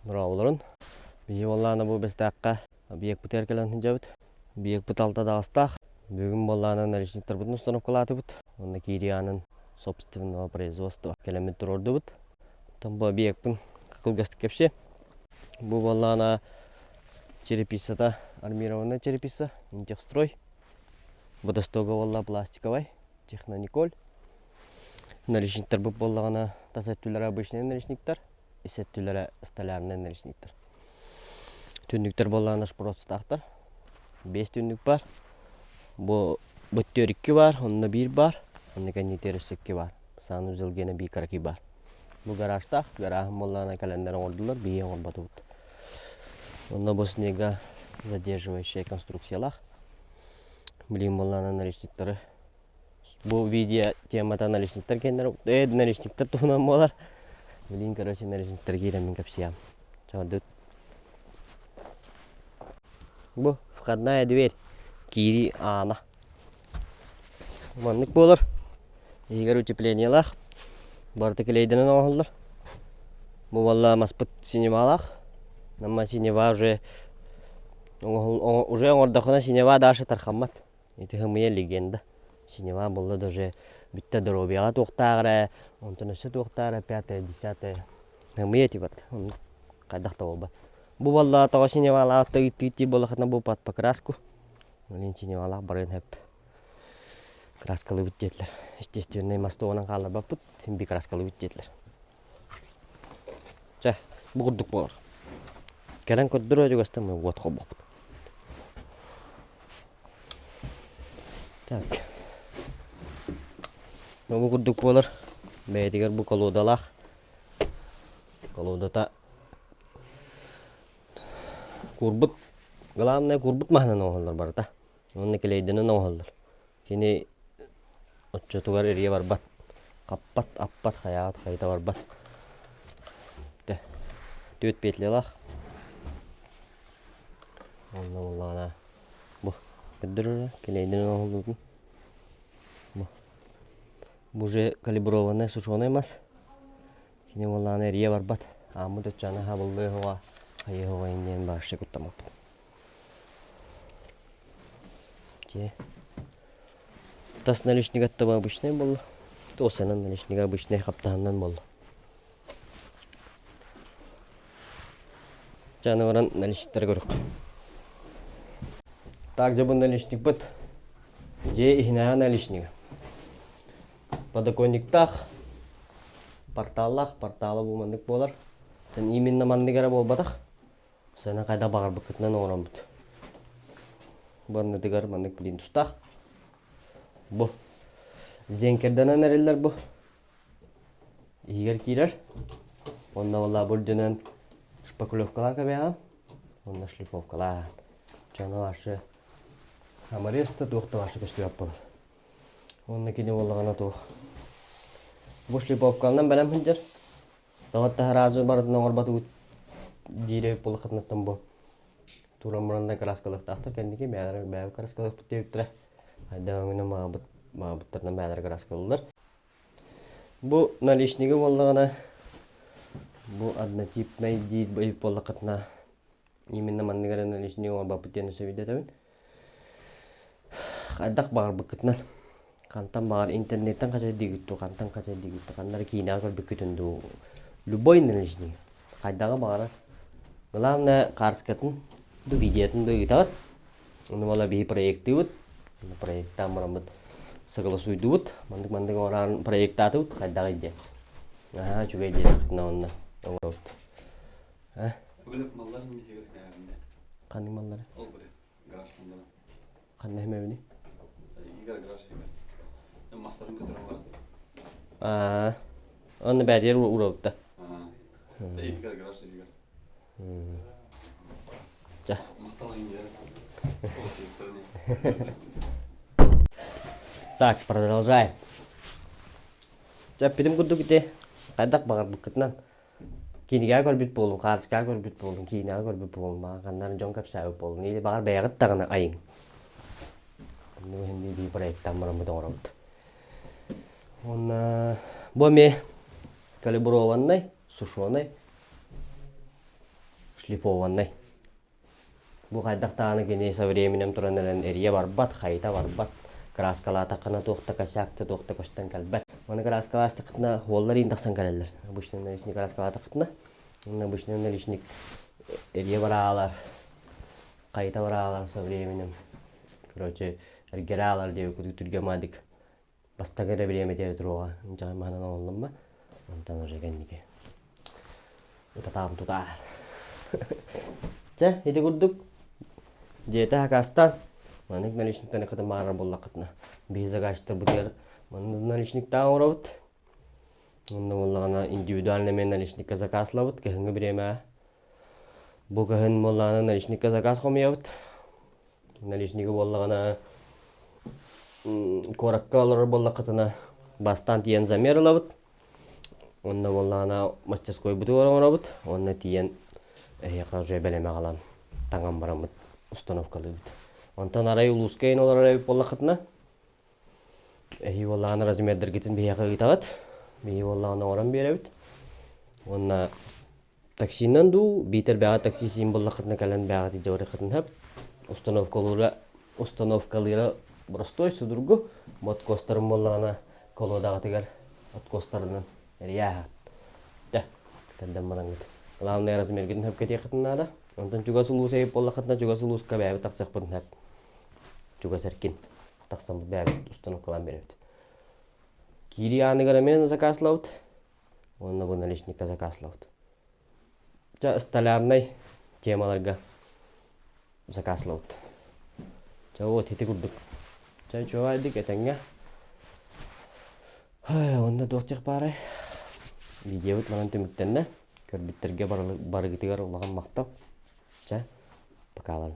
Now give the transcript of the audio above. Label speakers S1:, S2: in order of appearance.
S1: Дорооболорун. Биһиги буоллаҕына бу Бэстээххэ объекпытыгар кэлэн сылдьабыт. Объекпыт алта даҕастаах. Бүгүн буоллаҕына наличниктарбытын установкалаатыбыт. Уонна киирии аанын собственного производства кэлэммит туруордубут. Оттон бу объекпын кылгастык кэпсиэ. Бу буоллаҕына черепицата армированная черепица, Интехстрой. Водостога буолла пластиковай, Технониколь. Наличниктарбыт буоллаҕына тас өттүлэрэ обычный наличниктар. ис өттүлэрэ столярнай наличниктар. Түннүктэр буоллаҕына шпроцтаахтар. Биэс түннүк баар. Бу бүттүөр икки баар, онно биир баар, онно кэннитигэр өссө икки баар. Санузел гиэнэ биир кыракый баар. Бу гаражтаах, гарааһын буоллаҕына кэлэннэр оҥордулар, биһиги оҥорботубут. Онно бу снега задерживающая конструкциялаах. Билигин буоллаҕына наличниктары Бу видео темата наличниктар кэннэр наличниктар туһунан буолар. Билин короче наличниктар киирэммин кэпсиэм. Чаҕырдыт. Бу входная дверь киирии аана. Маннык буолар. Иһигэр утеплениелаах. Барыта клейдэнэн оҥоһуллар. Бу буолла маспыт синевалаах. Намма синева уже уже оҥордоххуна синева дальше тархаммат. Ити һымыйа легенда. Синема буолла даже бүттэ доруобуйаҕа туохтаах эрэ, онтон өссө туохтаах эрэ пятое, десятое. Һымыйа ити барыта. Оннук хайдах да буолбат. Бу буолла тоҕо синемалаах тыйыттыы буоллахына бу под покраску. Блин синемалаах барыан сөп. Краскалыыбыт диэтилэр. Естественный мас туоҕунан хаалларбаппыт, син биир краскалыыбыт диэтилэр. Чэ, бу курдук буолар. Кэлэн көрдөрөө чугастан уот холбохпут. Так. Бу курдук буолар. Бэйэтигэр бу колодалаах. Колодата куурбут, главное куурбут маһынан оҥоһуллар барыта. Уонна килиэйдэнэн оҥоһуллар. Кини оччотугар эрийэ барбат. Хаппат, аппат, хайаҕат хайыта барбат. Түөрт петлялаах. Онно буоллаҕына бу көрдөрөр килиэйдэнэн оҥоһуллубутун. Бу бу уже калиброванный сушеный мас. Кини буоллаҕына эрийэ барбат. Ааммыт оччоҕуна хабыллыа хайыа оҕо диэн вообще куттаммаппын. Тас наличник аттыба обычный буолла. Туосанан наличнига обычный хаптаһыннан буолла. Чэ, аны баран наличниктары көрүөххэ. Так, дьэ бу наличникпыт. Дьиэ иһинээҕи наличнига. Подоконниктаах, порталлаах, портала бу маннык буолар. Именно маннык эрэ буолбатах. Сыана хайдах баҕарбыккытынан оҥороммут. Бу аннытыгар маннык плинтустаах. Бу зенкердэнэн эриллэр бу. Иһигэр киирэр. Онно буолла бу үрдүнэн шпаклевкалаан кэбиһэҕин. Онно шлифовкалаан. Дьоно вообще саморез да туох да вообще көстүбэт буолар. Уонна кини буоллаҕына туох. Бу шлифовканан бэлэм сылдьар. Тоҕо сразу барытын оҥорботубут диир эбит буоллаххытына бу туран баран да кырааскалыахтаахтар кэнники бэйэлэрэ бэйэбит кырааскалыахпыт диэбиттэрэ хайдах өҥүнэн маҕабыт маҕабыттарынан бэйэлэрэ кырааскалыыллар. Бу наличнига буоллаҕына бу однотипнай диир эбит буоллаххытына Именно маннык эрэ наличник оҥорбоппут диэн өссө өйдөтөбүн. Хайдах баҕарбыккытынан хантан баҕар интернеттэн хачайдыыгыт дуу, хантан хачайдыыгыт дуу, ханна эрэ киинэҕэ көрбүккүтүн дуу, любой наличник хайдаҕы баҕарар. Главное хаарыскатын дуу, видеотын дуу ыытаҕыт. Ону буола биһи проектыыбыт. Проекттаан бараммыт согласуйдубут. Маннык-маннык оҥорон проектаатыбыт хайдаҕый диэн. Наһаа үчүгэй диэтэхпитинэ онно оҥоробут.
S2: Били малларын иһигэр кээһиннэ.
S1: Ханнык маллары?
S2: Ол били гараж маллара.
S1: Ханна иһимэбиний?
S2: Игорь гараж иһигэр. Мастарын көтөрөн баран.
S1: Аа, онно бээтигэр уурабыт
S2: Аа. Игорь гараж иһигэр.
S1: Чэ.
S2: Махтал иһигэр.
S1: Так, продолжаем. Чэ, эппитим курдук ити хайдах баҕарбыккытынан Кинигэҕэ көрбүт буолуҥ, хаартыскаҕа көрбүт буолуҥ, киинэҕэ көрбүт буолуҥ, баҕар ханна эрэ дьон кэпсээбит буолуҥ. Или баҕар бэйэҕит даҕаны айыҥ. Оннук иһин биир проекттаан бараммыт оҥоробут. Уонна бу эмиэ калиброванный, сушеный. Шлифованнай. Бу хайдах даҕаны кини со временем туран эрэн эрийэ барбат, хайыта барбат. Краскалаатаххына туох да косяк да туох да көстөн кэлбэт. Маны краскалаастаххытына уоллар иин тахсан кэлэллэр. Обычный наличник краскалаатаххытына обычный наличник эрийэ бараалар, хайыта бараалар со временем. Короче, эргэрэ аалар диэбит курдук түргэн бастакы эрэ бириэмэтигэр туруоҕа инчэҕэй маһынан оҥоһуллумма онтон уже кэнники ытатаам тутаар чэ ити курдук дьиэтэ хакастан маннык наличниктаны кытын баарар буоллаххытына биһи заказчиктарбытыгар маннык наличниктаах оҥоробут онно буоллаҕына индивидуально эмиэ наличникка заказ ылабыт кыһыҥҥы бириэмэҕэ бу кыһын буоллаҕына наличникка заказ хомуйабыт. Наличнига буоллаҕына куоракка олорор буоллаххытына бастаан тиийэн замер ылабыт. Онно буоллаҕына мастерскойбутугар оҥоробут. Уонна тиийэн эһиэхэ уже бэлэми аҕалан таҥан бараммыт установкалыыбыт. Онтон арай улууска иһин олорор эбит буоллаххытына эһии буоллаҕына размердэргитин биһиэхэ ыытаҕыт. Биһиги буоллаҕына оҥорон биэрэбит. Уонна Таксинан дуу, биитэр бэҕэ такси сиин буллаххытына кэлэн бэҕэ дьабарыаххытын сөп. Установкалыыра установкалыыра боростуой судургу. Откостарын буоллаҕына колодаҕытыгар откостарынан эрийээһэҕит. Дьэ, кэрдэн бараҥҥыт. Главное размергытын сөпкө этиэххитин наада. Онтон чугас улуус эбит буоллаххытына чугас улууска бэйэбит тахсыахпытын сөп. Чугас эркин тахсаммыт бэйэбит установкалаан биэрэбит. Киирии ааныгар эмиэ заказлабыт. Уонна бу наличникка заказлабыт. Ча столярнай темаларга заказлабыт. Ча вот ити курдук. Ча үчүгэйдик этэҥҥэ. Онно туох диэх баарай? Видеобыт манан түмүктэннэ. Көрбүттэргэ барыгытыгар улахан махтал. Ча, покалан.